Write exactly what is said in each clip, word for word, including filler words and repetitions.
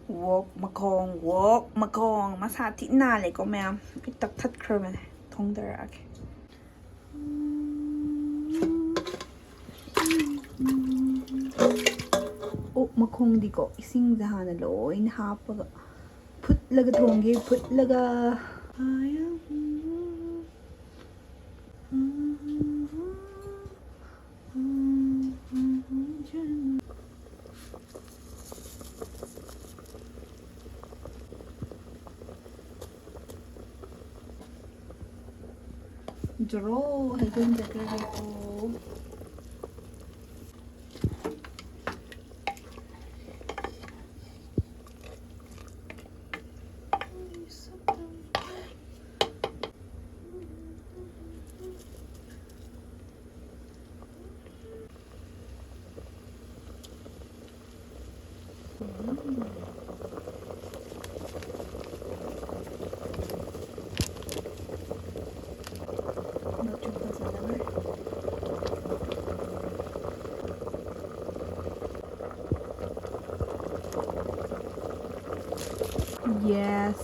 Work ꯃꯈꯣꯡ, work ꯃꯈꯣꯡ꯫ ꯃꯁꯥ ꯊꯤ ꯅꯥꯜꯂꯦꯀꯣ ꯃꯌꯥꯝ꯫ ꯑꯩ ꯇꯛꯊꯠꯈ꯭ꯔꯕꯅꯦ꯫ ꯊꯣꯡꯗꯔꯛꯑꯒꯦ꯫ ꯑꯣꯛ ꯃꯈꯣꯡꯗꯤꯀꯣ, ꯏꯁꯤꯡꯁꯦ ꯍꯥꯟꯅ ꯂꯣꯏꯅ ꯍꯥꯞꯄꯒ ꯐꯨꯠꯂꯒ ꯊꯣꯡꯒꯦ, ꯐꯨꯠꯂꯒ꯫ ꯖꯣꯔꯣ ꯍꯩꯖꯤꯟꯖꯈ꯭ꯔꯒꯦꯀꯣ꯫ Yes,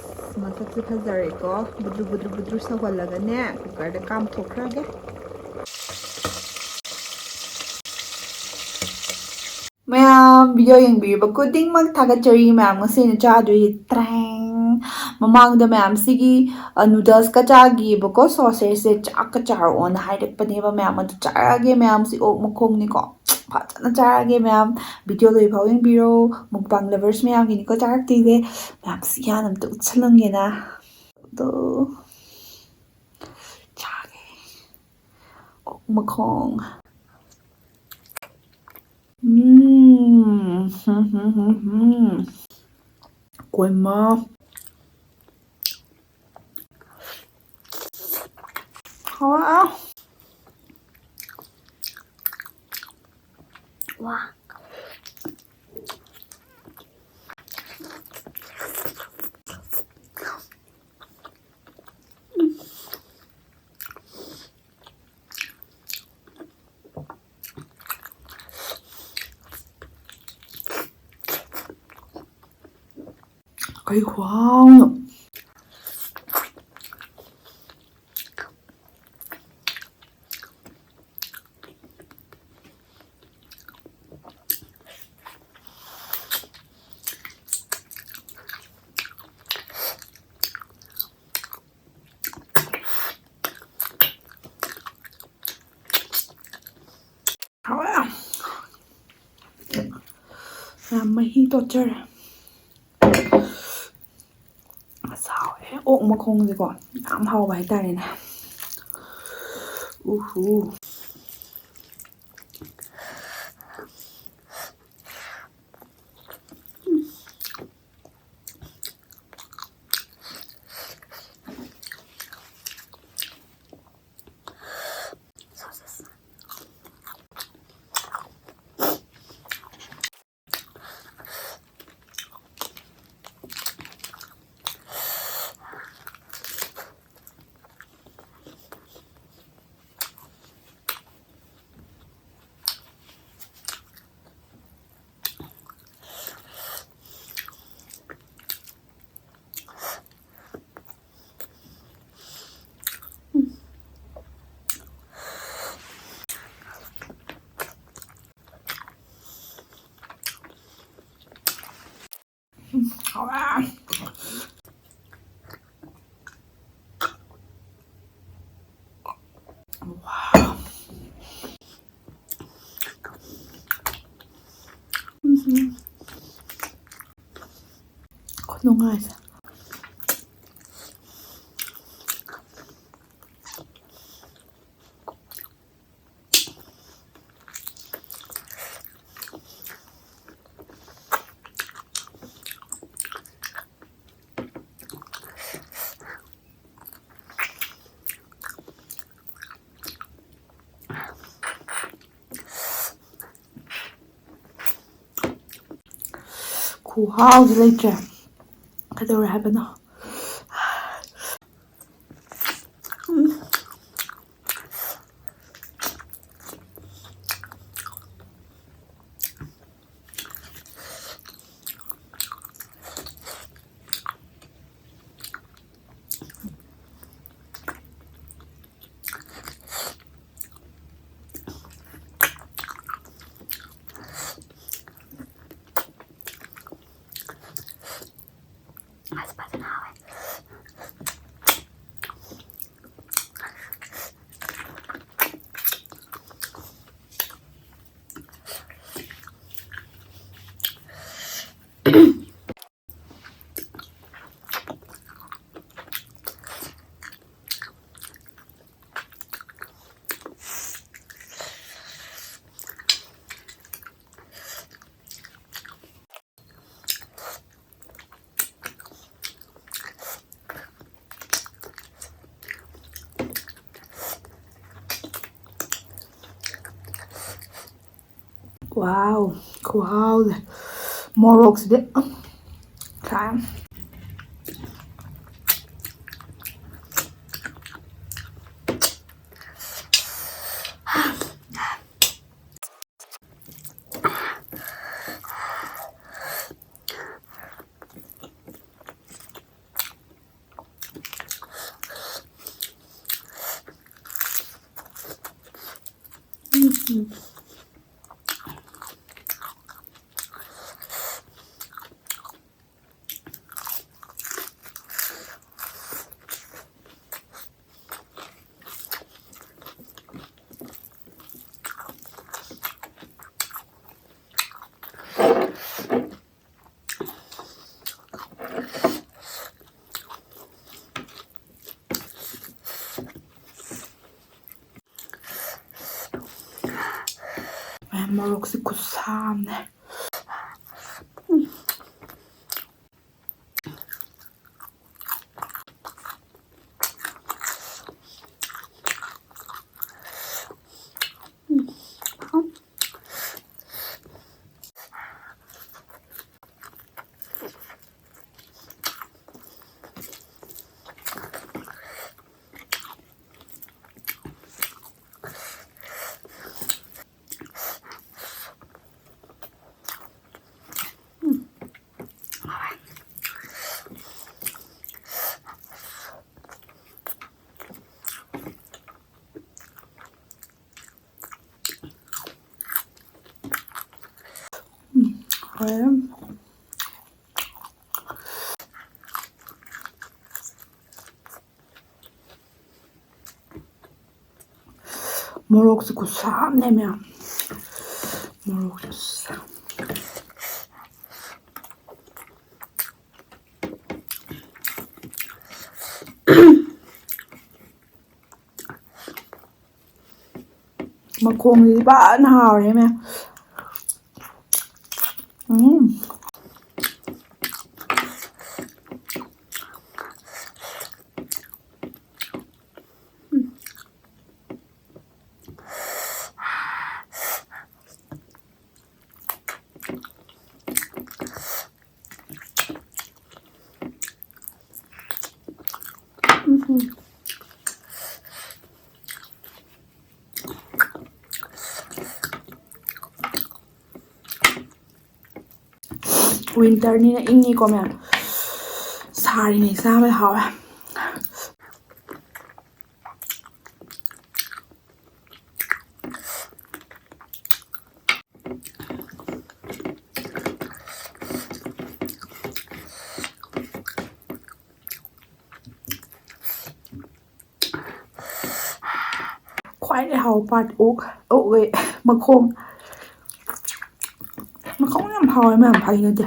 ꯃꯁꯛꯁꯦ ꯐꯖꯔꯦꯀꯣ꯫ ꯕꯨꯗ꯭ꯔꯨ ꯕꯨꯗ꯭ꯔꯨ ꯕꯨꯗ꯭ꯔꯨ ꯁꯧꯍꯜꯂꯒꯅꯦ, ꯀꯨꯀꯔꯗ ꯀꯥꯝꯊꯣꯛꯈ꯭ꯔꯒꯦ꯫ ꯃꯌꯥꯝ, video ꯌꯦꯡꯕꯤꯔꯤꯕ ꯈꯨꯗꯤꯡꯃꯛ ꯊꯥꯒꯠꯆꯔꯤ꯫ ꯃꯌꯥꯝ, ꯉꯁꯤ ꯑꯩꯅ ꯆꯥꯗꯣꯏꯁꯦ ꯇ꯭ꯔꯦꯡ꯫ ꯃꯃꯥꯡꯗ ꯃꯌꯥꯝꯁꯤꯒꯤ, ꯑ, noodles ꯀ ꯆꯥꯈꯤꯕꯀꯣ, sausageꯁꯦ ꯆꯥꯛꯀ ꯆꯥꯔꯛꯑꯣꯅ ꯍꯥꯏꯔꯛꯄꯅꯦꯕ ꯃꯌꯥꯝ꯫ ꯑꯗꯨ ꯆꯥꯔꯛꯑꯒꯦ ꯃꯌꯥꯝꯁꯤ꯫ ꯑꯣꯛ ꯃꯈꯣꯡꯅꯤꯀꯣ꯫ ꯐꯖꯅ ꯆꯥꯔꯛꯑꯒꯦ ꯃꯌꯥꯝ꯫ Video ꯂꯣꯏꯐꯥꯎ ꯌꯦꯡꯕꯤꯔꯣ꯫ Mukbang lovers ꯃꯌꯥꯝꯒꯤꯅꯤꯀꯣ ꯆꯥꯔꯛꯇꯣꯏꯁꯦ꯫ ꯃꯌꯥꯝꯁꯤ ꯌꯥꯅ ꯑꯝꯇ ꯎꯠꯁꯜꯂꯝꯒꯦꯅ꯫ ꯑꯗꯣ ꯆꯥꯒꯦ꯫ ꯑꯣꯛ ꯃꯈꯣꯡ꯫ ꯎꯝ, ꯍꯝ, ꯍꯝ, ꯍꯝ, ꯍꯝ꯫ ꯀꯣꯏꯃꯥ꯫ ꯍꯥꯎꯋꯦ꯫ ꯋꯥ꯫ ꯀꯩ ꯈꯨꯍꯥꯎꯅꯣ! ꯍꯥꯎꯋꯦ꯫ ꯌꯥꯝ ꯃꯍꯤ ꯇꯣꯠꯆꯔꯦ꯫ ꯑꯁ, ꯍꯥꯎꯋꯦ꯫ ꯑꯣꯛ ꯃꯈꯣꯡꯁꯦꯀꯣ, ꯌꯥꯝ ꯍꯥꯎꯕ ꯍꯥꯏꯇꯥꯔꯦꯅꯦ꯫ ꯎꯍꯨ꯫ ꯍꯥꯎꯔꯦ꯫ ꯋꯥꯎ꯫ ꯎꯝ꯫ ꯈꯨꯅꯨꯡꯉꯥꯏꯁꯦ꯫ ꯈꯨꯍꯥꯎꯗꯤ ꯂꯩꯇ꯭ꯔꯦ꯫ ꯀꯩꯗꯧꯔꯦ ꯍꯥꯏꯕꯅꯣ? ꯎꯝ꯫ Wow, ꯈꯨꯍꯥꯎꯁꯦ꯫ ꯃꯣꯔꯣꯛꯁꯤꯗꯤ, ꯎꯝ, ꯁꯥꯏ꯫ ꯃꯌꯥꯝ ꯃꯣꯔꯣꯛꯁꯦ ꯈꯨꯠꯁꯥ ꯑꯃꯅꯦ꯫ ꯎꯝ, ꯍꯥꯎꯔꯦ꯫ ꯃꯣꯔꯣꯛꯁꯦ ꯈꯨꯠꯁꯥ ꯑꯃꯅꯦ ꯃꯌꯥꯝ꯫ ꯃꯣꯔꯣꯛꯁꯦ ꯁꯥ-, ꯈꯣꯡꯁꯤꯗꯤ ꯐꯖꯅ ꯍꯥꯎꯔꯦ ꯃꯌꯥꯝ꯫ ꯎꯝ꯫ ꯋꯤꯟꯇꯔꯅꯤꯅ ꯏꯪꯉꯤꯀꯣ ꯃꯌꯥꯝ꯫ ꯁꯥꯔꯤꯉꯩ ꯆꯥꯕ ꯍꯥꯎꯋꯦ꯫ ꯈ꯭ꯋꯥꯏꯗꯩ ꯍꯥꯎꯕ ꯄꯥꯔꯠ ꯑꯣꯛ, ꯑꯣꯛ ꯑꯦ, ꯃꯈꯣꯡ꯫ ꯃꯈꯣꯡ ꯌꯥꯝ ꯍꯥꯎꯋꯦ ꯃꯌꯥꯝ, ꯐꯥꯒꯤ ꯅꯠꯇꯦ꯫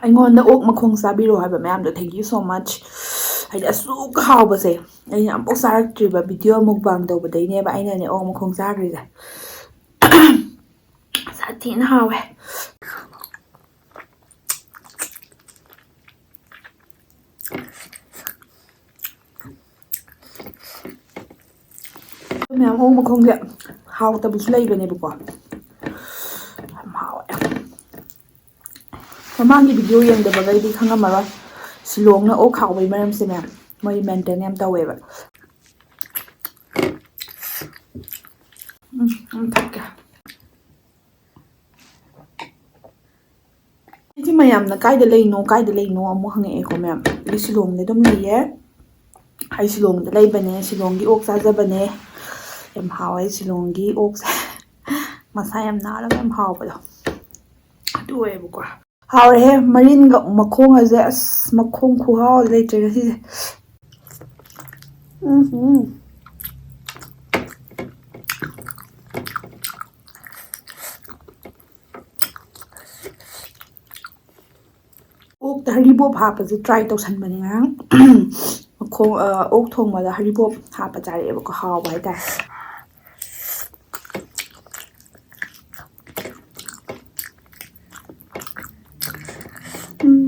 ꯑꯩꯉꯣꯟꯗ ꯑꯣꯛ ꯃꯈꯣꯡ ꯆꯥꯕꯤꯔꯣ ꯍꯥꯏꯕ ꯃꯌꯥꯝꯗꯣ, thank you so much꯫ ꯍꯥꯏꯗꯤ ꯑꯁꯨꯛ ꯍꯥꯎꯕꯁꯦ ꯑꯩꯅ ꯑꯃꯨꯛ ꯆꯥꯔꯛꯇ꯭ꯔꯤꯕ, ꯚꯤꯗꯤꯑꯣ ꯃꯨꯛꯕꯥꯡ ꯇꯧꯕꯗꯩꯅꯦꯕ ꯑꯩꯅꯅꯦ ꯑꯣꯛ ꯃꯈꯣꯡ ꯆꯥꯈ꯭ꯔꯤꯁꯦ꯫ ꯁꯥꯊꯤꯅ ꯍꯥꯎꯋꯦ꯫ ꯃꯌꯥꯝ ꯑꯣꯛ ꯃꯈꯣꯡꯁꯦ ꯍꯥꯎꯇꯕꯁꯨ ꯂꯩꯕꯅꯦꯕꯀꯣ꯫ ꯌꯥꯝ ꯍꯥꯎꯋꯦ꯫ ꯃꯃꯥꯡꯒꯤ ꯚꯤꯗꯤꯑꯣ ꯌꯦꯡꯗꯕꯈꯩꯗꯤ ꯈꯪꯉꯝꯃꯔꯣꯏ ꯁꯤꯂꯣꯡꯅ ꯑꯣꯛ ꯍꯥꯎꯕꯒꯤ ꯃꯔꯝꯁꯦ ꯃꯌꯥꯝ꯫ ꯃꯣꯏ ꯃꯦꯟꯇꯦꯟ ꯌꯥꯝ ꯇꯧꯋꯦꯕ꯫ ꯎꯝ, ꯎꯝ, ꯊꯛꯀꯦ꯫ ꯑꯩꯁꯦ ꯃꯌꯥꯝꯅ "ꯀꯥꯏꯗ ꯂꯩꯅꯣ, ꯀꯥꯏꯗ ꯂꯩꯅꯣ?" ꯑꯃꯨꯛ ꯍꯪꯉꯛꯑꯦꯀꯣ ꯃꯌꯥꯝ꯫ ꯑꯩ ꯁꯤꯂꯣꯡꯗ ꯑꯗꯨꯝ ꯂꯩꯌꯦ꯫ ꯑꯩ ꯁꯤꯂꯣꯡꯗ ꯂꯩꯕꯅꯦ, ꯁꯤꯂꯣꯡꯒꯤ ꯑꯣꯛ ꯆꯥꯖꯕꯅꯦ꯫ ꯌꯥꯝ ꯍꯥꯎꯋꯦ ꯁꯤꯂꯣꯡꯒꯤ ꯑꯣꯛꯁꯦ꯫ ꯃꯁꯥ ꯌꯥꯝ ꯅꯥꯜꯂꯒ ꯌꯥꯝ ꯍꯥꯎꯕꯗꯣ ꯑꯗꯨ ꯑꯣꯏꯌꯦꯕꯀꯣ꯫ ꯍꯥꯎꯔꯦꯍꯦ, ꯃꯔꯤꯟꯒ ꯃꯈꯣꯡꯒꯁꯦ꯫ ꯑꯁ, ꯃꯈꯣꯡ ꯈꯨꯍꯥꯎꯗꯤ ꯂꯩꯇ꯭ꯔꯦ ꯉꯁꯤꯁꯦ꯫ ꯎꯝ, ꯎꯝ꯫ ꯍꯥꯞꯄꯁꯦ try ꯇꯧꯁꯟꯕꯅꯦ ꯉꯔꯥꯡ꯫ ꯃꯈꯣꯡ ꯑ, ꯑꯣꯛ ꯊꯣꯡꯕꯗ ꯍꯔꯤꯕꯣꯞ ꯍꯥꯞꯄ ꯆꯥꯔꯛꯑꯦꯕꯀꯣ, ꯍꯥꯎꯕ ꯍꯥꯏꯇꯥꯔꯦ꯫ ꯎꯝ꯫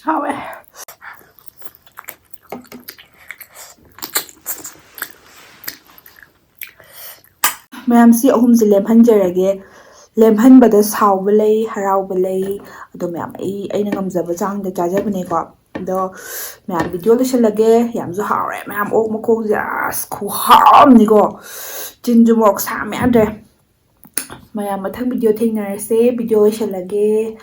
ꯍꯥꯎꯋꯦ꯫ ꯃꯌꯥꯝ, ꯁꯤ ꯑꯍꯨꯝꯁꯦ ꯂꯦꯝꯍꯟꯖꯔꯒꯦ꯫ ꯂꯦꯝꯍꯟꯕꯗ ꯁꯥꯎꯕ ꯂꯩ, ꯍꯔꯥꯎꯕ ꯂꯩ꯫ ꯑꯗꯣ ꯃꯌꯥꯝ, ꯑꯩ, ꯑꯩꯅ ꯉꯝꯖꯕ ꯆꯥꯡꯗ ꯆꯥꯖꯕꯅꯦꯀꯣ꯫ ꯑꯗꯣ ꯃꯌꯥꯝ, video ꯂꯣꯏꯁꯤꯜꯂꯒꯦ꯫ ꯌꯥꯝꯁꯨ ꯍꯥꯎꯔꯦ ꯃꯌꯥꯝ, ꯑꯣꯛ ꯃꯈꯣꯡꯁꯦ ꯑꯁ ꯈꯨꯍꯥꯎ ꯑꯃꯅꯤꯀꯣ꯫ ꯆꯤꯟꯁꯨ ꯃꯣꯔꯣꯛ ꯁꯥꯕ ꯌꯥꯗ꯭ꯔꯦ꯫ ꯃꯌꯥꯝ, ꯃꯊꯪ video ꯊꯦꯡꯅꯔꯁꯦ꯫ Video ꯂꯣꯏꯁꯤꯜꯂꯒꯦ꯫